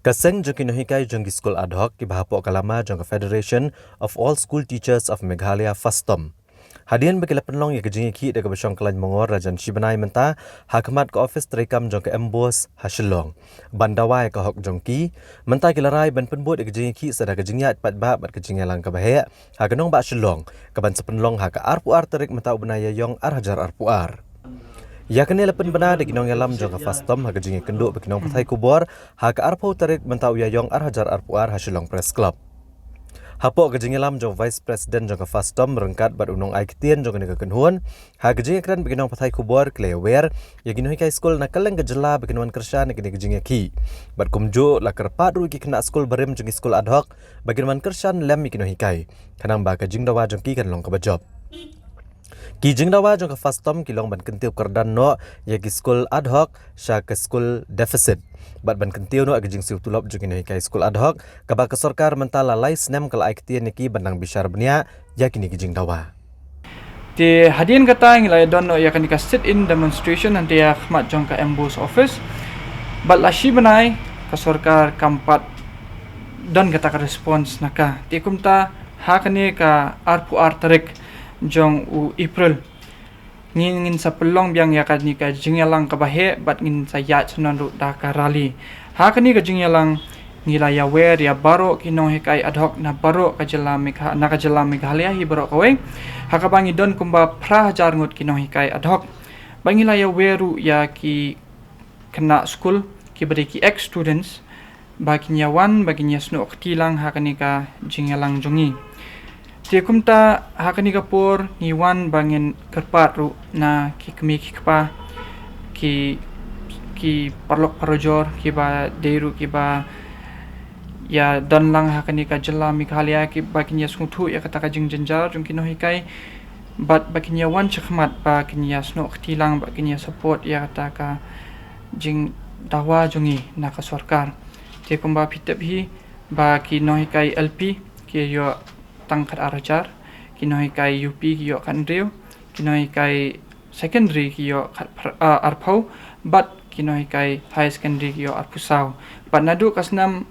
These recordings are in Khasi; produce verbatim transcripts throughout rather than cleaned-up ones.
Ka seng jong ki nonghikai jong ki skul ad hoc kiba hapoh ka lama jong ka Federation of All School Teachers of Meghalaya, FASTOM, hadien ba ki la pynlong ïa ka jingïakhih da kaba shong khlaiñ mongor la jan shi bnai mynta ha khmat ka ophis treikam jong ka MBOSE ha Shillong ban dawa ïa ka hok jong ki, mynta ki la rai ban pynbud ïa ka jingïakhih sa da ka jingïaid paidbah bad ka jingïalang kaba heh ha ka nongbah Shillong, kaban sa pynlong ha ka arphew ar tarik mynta u bnai Ïaïong ar hajar arphew ar. Ïa kane la pynbna da ki nongïalam jong ka FASTOM ha ka jingïakynduh bad ki nongpathai khubor ha ka arphew tarik mynta u Ïaïong ar hajar arphew ar ha Shillong Press Club. Hapoh ka jingïalam jong Vice President jong ka FASTOM ryngkat bad u nongai ktien jong kane ka kynhun, ha ka jingïakren bad ki nongpathai khubor ki la ïawer ïa ki nonghikai skul na kylleng ka jylla ba kin wan kyrshan ïa kane ka jingïakhih. Bad kumjuh la kyrpad ruh ïa ki khynnah skul barim jong ki skul ad hoc ba kin wan kyrshan lem ïa ki nonghikai, khnang ba ka jingdawa jong ki kan long kaba jop. Ki jingdawa jong ka FASTOM ki long ban kyntiew kyrdan noh ïa ki skul ad hoc sha ka skul deficit bad ban kyntiew noh ïa ka jingsiew tulop jong ki nonghikai skul ad hoc, kaba ka sorkar mynta la lai snem ka la ai ktien ïa ki ban nang bishar bniah ïa kine ki jingdawa. Te hadien kata ngi la ïa don noh ïa kane ka sit-in demonstration hangta ïa khmat jong ka MBOSE office. Bad la shi bnai ka sorkar kam pat don kata ka response na ka. Te kumta ha kane ka arphew ar tarik jong u April, ngin, ngin sa pynlong biang ïa kane ka jingïalang kaba heh bad ngin sa ïaid sha nongrep da ka rally. Ha kane ka jingïalang ngi la ïawer ïa baroh ki nonghikai ad hoc na baroh ka jylla Megha-, na ka jylla Meghalaya hi baroh kawei. Ha kaba ngi don kumba phra hajar ngut ki nonghikai ad hoc. Bad ngi la ïawer ruh ïa ki khynnah skul kiba dei ki ex students ba kin ïa wan ba kin ïa snoh kti lang ha kane ka jingïalang jong ngi. Te kumta ha kane ka por ngi wan ba ngin kyrpad ruh na ki kmie ki kpa, ki, ki paralok parajor kiba dei ruh kiba ïa don lang ha kane ka jylla Meghalaya ki, ba kin ïa sngewthuh ïa kata ka jingjynjar jong ki nonghikai bad ba kin ïa wan shakhmat ba kin ïa snoh kti lang ba kin ïa support ïa kata ka jingdawa jong ngi na ka sorkar. Te kumba phi tip hi ba ki nonghikai LP ki ïoh tang khat ar hajar, ki nonghikai UP ki ïoh khat hynriew, ki nonghikai secondary ki ïoh khat phra-, ah, arphew, bad ki nonghikai higher secondary ki ïoh arphew saw. Bad naduh ka snem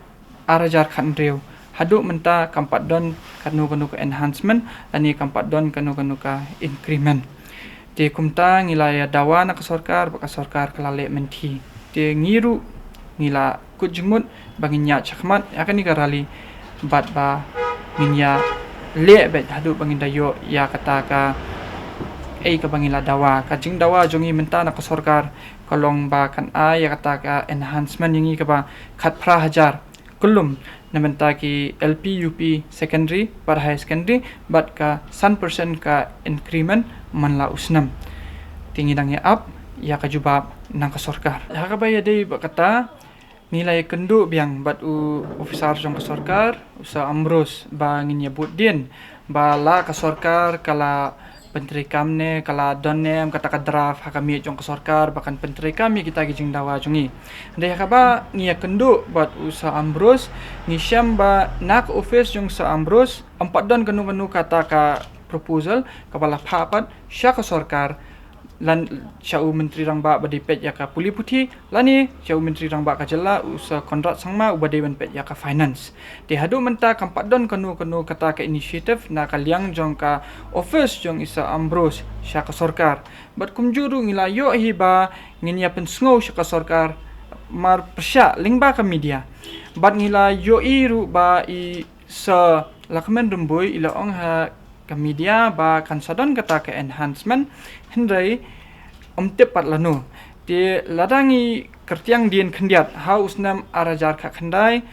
ar hajar khat hynriew haduh mynta kam pat don kano kano ka enhancement lane kam pat don kano kano ka increment. Te kumta ngi la ïa dawa na ka sorkar bad ka sorkar ka la leh mynthi. Te ngi ruh ngi la kut jingmut ba ngin ïaid shakhmat ïa kane ka rally bad ba ngin ïa leh beit haduh ba ngin da ïoh ïa kata kaei kaba ngi la dawa. Ka jingdawa jong ngi mynta na ka sorkar ka long ba kan ai ïa kata ka enhancement ïa ngi kaba khat phra hajar kullum na bynta ki LP, UP, secondary bad higher secondary bad ka san percent ka increment man la u snem. Te ngi dang ïa ap ïa ka jubab na ka sorkar. Ha kaba ïadei bad kata ngi la ïakynduh biang bad u officer jong ka sorkar, u Sir Ambrose, ba ngin ïa bud dien ba la ka sorkar ka la pyntreikam ne ka la don ne em kata ka draft ha ka miej jong ka sorkar ba kan pyntreikam ïa kita ki jingdawa jong ngi. Hynrei ha kaba ngi ïakynduh bad u Sir Ambrose, ngi shem ba na ka office jong Sir Ambrose ym pat don kano kano kata ka proposal kaba la phah pat sha ka sorkar lane sha u Myntri Rangbah ba dei peit ïa ka pule puthi lane sha u Myntri Rangbah ka jylla u Sir Conrad Sangma uba dei ban peit ïa ka finance. Te haduh mynta kam pat don kano kano kata ka initiative na ka liang jong ka office jong i Sir Ambrose sha ka sorkar. Bad kumjuh ruh ngi la ïoh hi ba ngin ïa pynsngew sha ka sorkar mar pyrshah lyngba ka media. Bad ngi la ïohi ruh ba i Sir Lahkmen Rymbui i la ong ha ka media ba kan sa don kata ka enhancement, hynrei ym tip pat lano. Te lada ngi kyrtiang dien khyndiat ha u snem ar hajar khatkhyndai,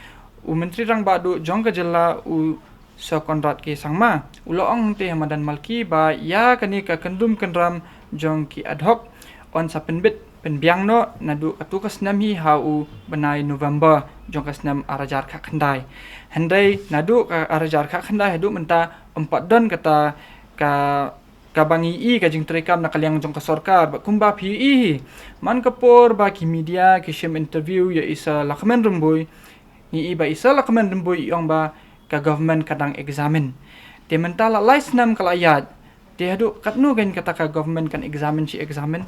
u Myntri Rangbah Duh jong ka jylla u Sir Conrad K Sangma u la ong hangtei ha madan Malki ba ïa kane ka kyndrum kynram jong ki ad hoc yn sa pynbit pynbiang noh naduh katu ka snem hi ha u bnai November jong ka snem ar hajar khatkhyndai. Hynrei naduh ka ar hajar khatkhyndai haduh mynta ym pat don kata ka, kaba ngi i ka jingtreikam na ka liang jong ka sorkar. Bad kumba phi i hi, man ka por ba ki media ki shim interview ïa i Sir Lahkmen Rymbui, ngi i ba i Sir Lahkmen Rymbui i ong ba ka government ka dang examine. Te mynta la lai snem ka la ïaid. Te haduh katno kein kata ka government kan examine shi examine.